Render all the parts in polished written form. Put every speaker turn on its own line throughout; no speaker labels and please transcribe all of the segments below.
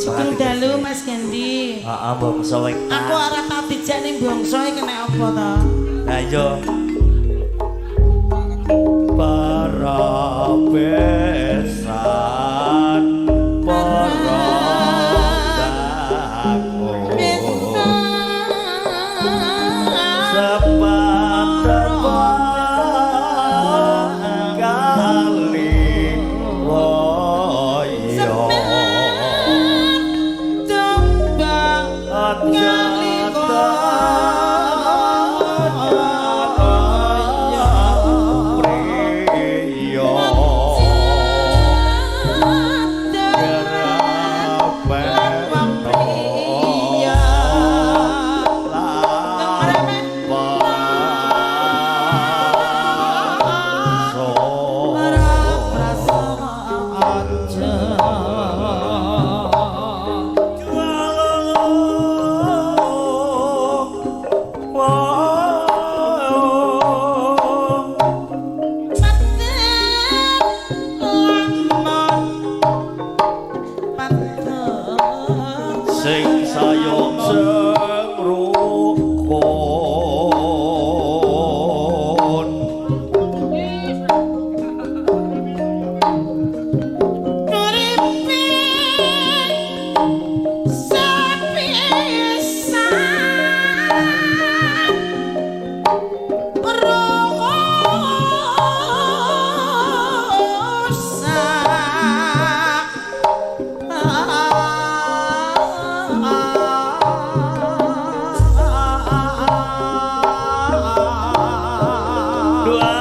Sugeng dalu Mas Gandhi.
Heeh, bangsa wetan.
Aku ora tau dijak ning bangsa iki kena apa to?
Lah iya. Para besan para bangun sepat kali woyo
Tumbang
aja sing sayuk sing rukun.
Uripe sepisan rusak.
Dua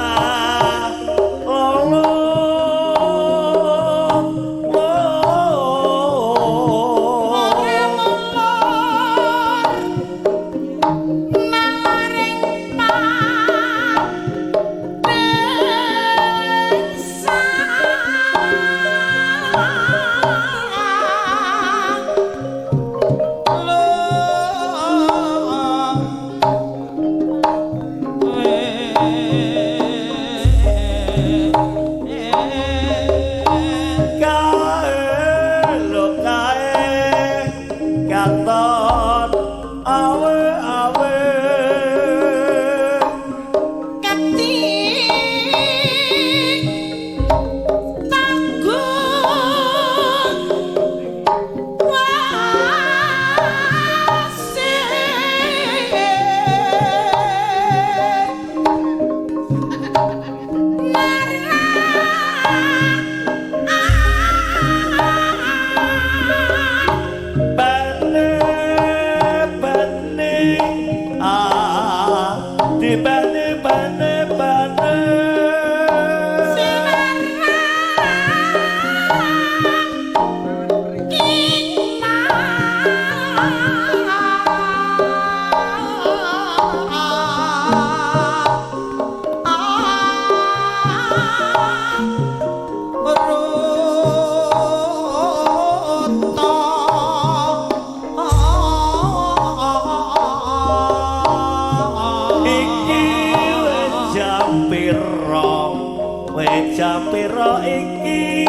loro kae lo kae katon awe awe bene bene ah di bene bene bene. Iki wis jam pira, wis jam pira iki?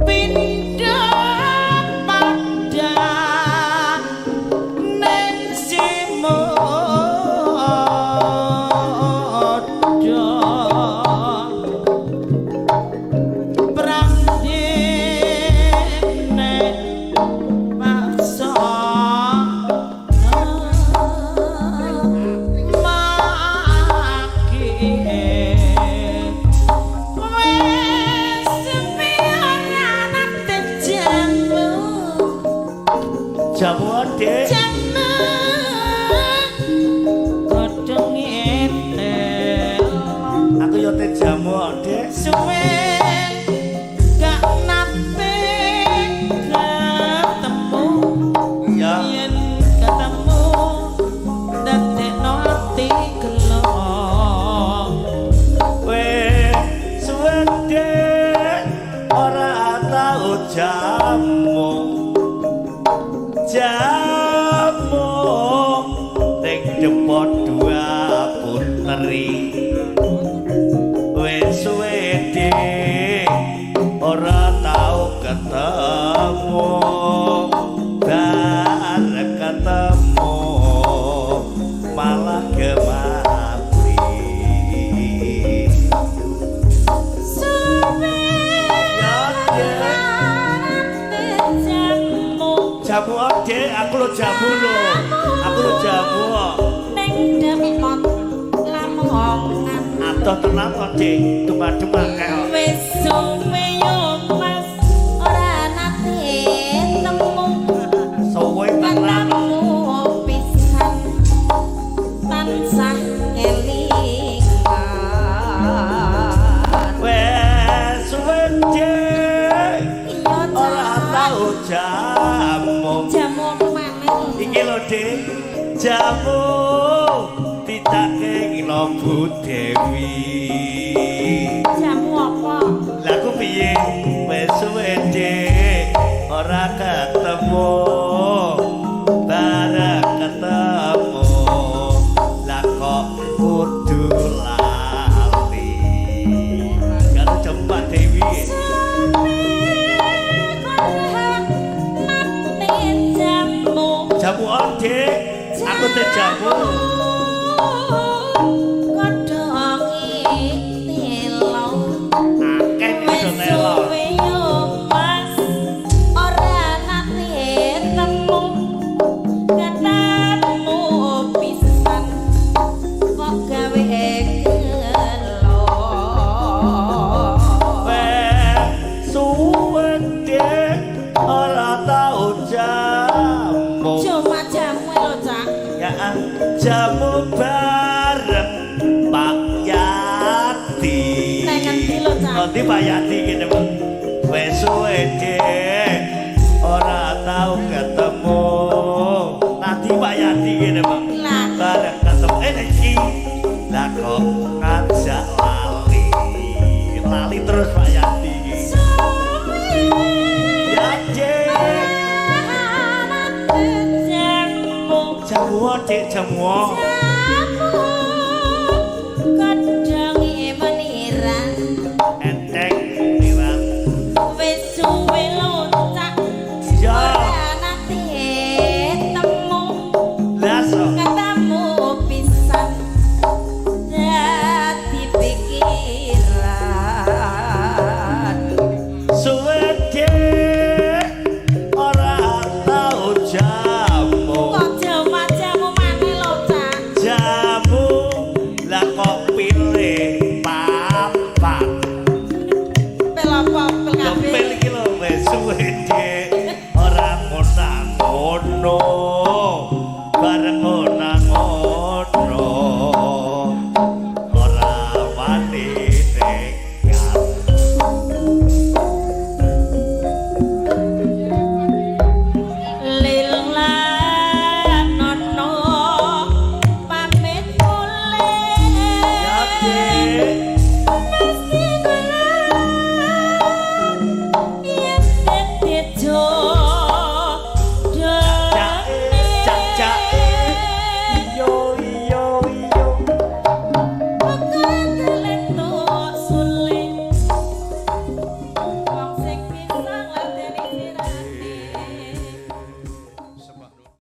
Pindah padang ning Simodo perang dene maksa maki. Wes sepi ora nate jamu.
Jamu Dik.
Jamu godhong ete.
Aku yo te jamu Dik.
Suwe.
jamu. Jamu ning depot dua putri. Wis suwe Dik, ora tau ketemu. Bar ketemu malah gemati.
Suwe
Ya, Dek.
Jamu.
Jamu oh, Dek, aku lo jamu lo. Aku lo jamu kok.
Ning depot Lamongan.
Adoh tenan kok, Dik. Dumadem akeh kok.
Wis suwe yo Mas ora nate temu.
Suwe tenan.
Ketemu pisan tansah kelingan.
Wes suwe, Dik.
Iya,
Ora
Cak.
tau jamu.
Jamu apa maneh?
Iki lho, Dik. Jamu ditake ngino Bu Dewi.
Jamu apa?
Lah aku piye? Wis suwe, Dik, ora ketemu. Bareng ketemu lah kok kudu lali. Karo jempak Dewi.
Suwe ora nate jamu.
Jamu on, Dik. Aku teh jamu.
Kodhonge telo.
Akeh iki
Wis
do telo.
suwe yo Mas ora nate temu. Ketemu pisan kok gawe gelo.
Wes suwe, Dik, ora tau jamu.
Cuma jamu lho, Cak.
Ya, ah, jamu bareng Pak Yati.
Nang ngendi lho, Cak?
Ngendi Pak Yati kene, Pak? Wes suwe, Dik, ora tau ketemu. Nanti Pak Yati kene, Pak.
Lah.
Bareng ketemu iki. Lah kok ngajak lali. Lali terus Pak Yati iki.
Suwe
Ya, Dik.
nate jamu.
Jamu, Dik, jamu.
Jamu kodhonge meniran.
Enteng niran.
Wis suwe lho, Cak.
Ya.
Ora nate temu.
Lah so.
Ketemu pisan dadi pikiran.
Suwe, Dik, ora tau jamu.
Kok jamu maneh lho, Cak?
Jamu lah kok pilih papat.
Pel apa? Pel
Lho
kabeh.
pil iki lho wis suwe, Dik.